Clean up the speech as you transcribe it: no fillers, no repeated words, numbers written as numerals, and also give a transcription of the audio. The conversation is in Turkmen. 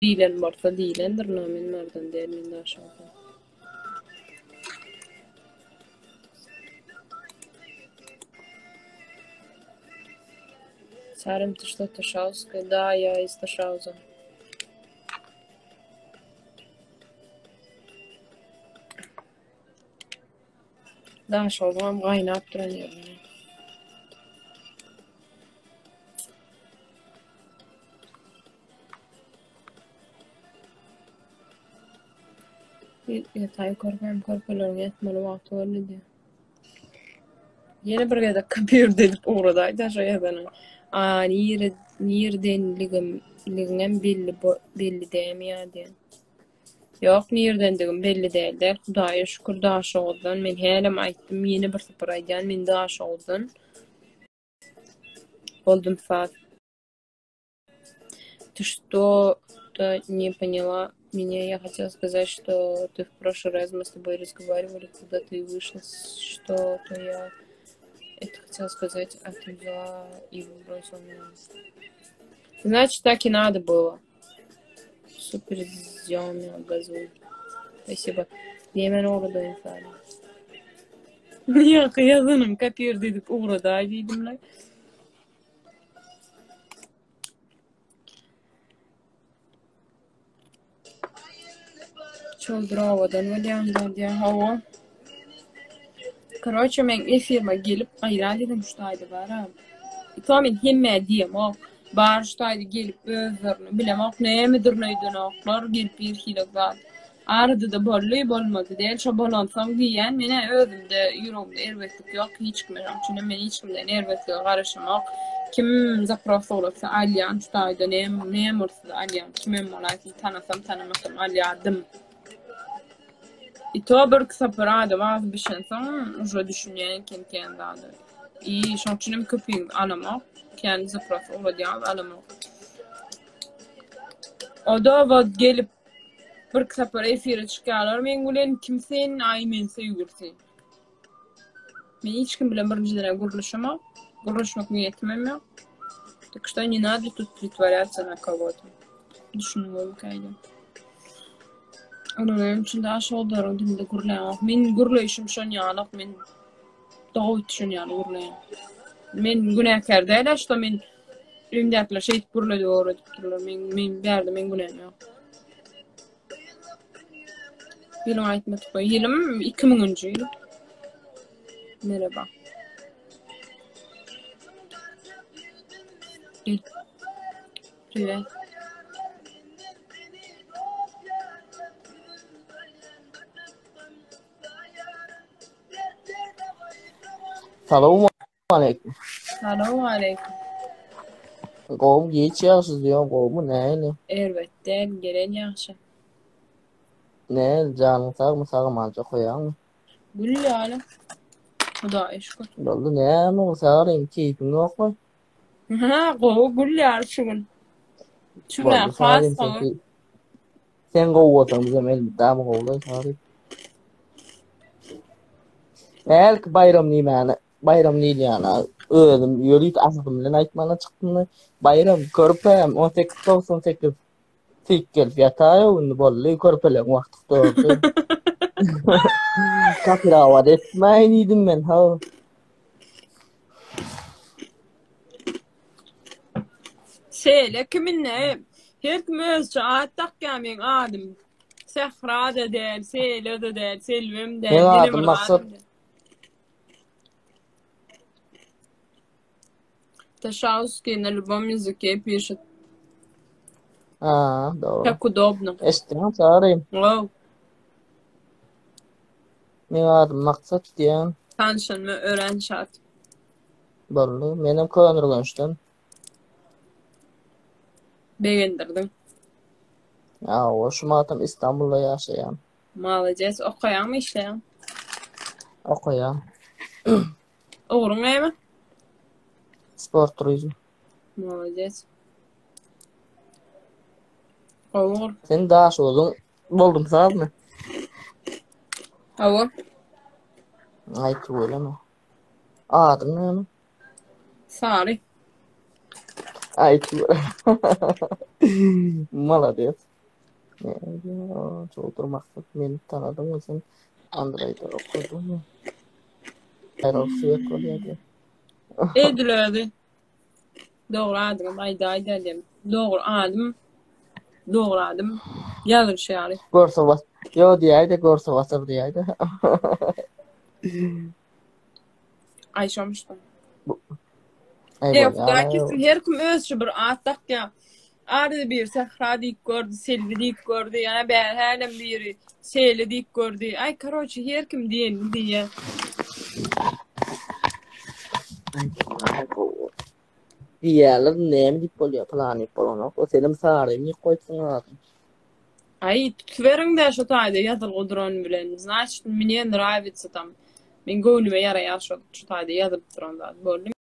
Diýlen bolsa diýlendir, no men Marydan däl, men Daşoguzdan. Sarym ты что, Ташаузская? Да, я из Ташауза. Daşoguzam gaýnap duran ýeri. Ýataý körpäm körpeleriň ýatmaly wagty boldy diýýär. Ýene bir gezek kopirde edip ugradaýda şo ýazanyň. A nire nirdenligim ligiňem belli belli dämi ýa diýen. Ýok nirdendigim belli däl däl Hudaýa şükür Daşoguzdan men hälem aýtdym ýene bir sapar aýdýan men Daşoguzdan boldum saz. Ты что-то не поняла меня. Я хотела сказать, что ты в прошлый раз мы с тобой разговаривали, когда ты вышла, что-то я это хотела сказать, а ты взяла и бросила меня. Значит, так и надо было. Супер зёмя газуй. Спасибо. Diýemän ugradaýyn sany. Ýa ýazynym kopir diýip ugradaý diýdim. Çoldur owadan bolýaň diýýär. Hawa. Karoçe men efirime gelip gaýrat ediň şu taýda bara. To men hemmä diýemok. Bar şu taýda gelip özlerini bilemok nämedir öýdenoklar gelip bir hili zat. Arada-da boldy, bolmady däl. Şo bolansoň diýýän, men-ä özümde ýüregimde erbetlik ýok hiç kime. Şonuň üçinem men hiç kimden erbetlige garaşamok. Kim zapros ugratsa alýan şu taýda näme näme bolsa-da alýan. Kimem bolaýsyn tanasam tanamasam alýardym. I to birki sapar adam agzy bişensoň uje düşünýän eken kän zada. I şonuň üçinem köpüňizi alamok. Kän zapros ugradýaňyz alamok. O-da wagt gelip Birki sapar efire çykýarlar meň bilen kim sen aý men söýgülisi. Men hiç kim bilen birinjiden gürleşemok. Gürleşmek niýetim hem ýok. Так что не надо тут притворяться на кого-то. Düşünüň käýdi. Onuň näme üçin daş oldaryň dilinde gürläňok. Men gürleýşim şon ýalak men dogry şon ýaly gürleýän. Men günäkär däl, şo men Öýümdäkiler şeýdip gürledi öwredipdirler. Men men bärde men günäm ýok. Ýylyň aýtmadyk we ýylym 2000-nji ýyl. Merhaba. Gel. Privet. Salam aleýkum. Salam aleýkum. Gowmy giç ýagşy diýýän gowmy nähili? Erbet däl gelen ýagşy. Nähili janyň sagmy sag-amança okaýaňmy? Gül ýaly. Hudaýa şükür. Boldy näme boldy sagrym keýpiň ýokmy? Ha gowy gül ýaly şu gün. Şu gün Boldy has sagrym sen gowy. Sen gowy bolsaň bizem elmydama gowulaý sagrym. Belki baýram diýmäne Baýram diýilýän-ä özüm ýörite agzym bilen aýtmana çykdym-da. Baýram, körpäm, 1898 Sik gelip ýataý-ow indi boldy, körpeleň wagty doldy. Kapirabat etmäý diýdim men, how. Şeýle kim indi? Her kim özüçe at dakýar meň adym. Sähra-da däl, Seýle-de däl, Selbem däl, Meň ýene adym bir Maksat. zadam däl. Taşauskiý na любом языке пишет. Ha, dogry. Как udobno. Eşitdiňmi Sary? Wow. Meň adym Maksat diýen. Tanşanyma örän şat. Boldy. Menem Köneürgençden. Begendirdiň. Hawa, şu matam Istanbulda ýaşaýan. Malades, okaýaňmy işleýäň? Okaýan. Ugruň näme? Sport turizm. Malades. Gowy ugur. Sen Daşoguzyň boldum sazmy? Hawa. Aý tüweleme. Adyň näme? Sary. Aý tüweleme. Malades. Çowdur Maksat meni tanadyňmy sen Androidde okadyňmy? Aýral sweet bolýar diýip. Edil özi. Dogry adyňam aýdaý diýdim. Dogry adym. Dogry adym. Ýazylyşy ýaly. Görse bas. Ýo diýäýde görse basar diýäýde. Aý şomuş da. Aý Ýa bolýar. Hudaý kesin her kim özçe bir at dakýar. Arada bir Sähra diýip gördi, Selbi diýip gördi, ýa bä hälem biri Şeýle diýip gördi. Aý karoçe her kim diýenini diýýär. Aý gowy. Diýýärler näme diýip bolýar pylany diýip bolanok. O senem Sarym diýip goýupsyň adyny. Aý tutuberiň-dä şo taýda ýazylgy duran bilen. Znaçit mne nrawится tam. Meň göwnüme ýaraýar şo şu taýda ýazylyp duran zat. Boldy.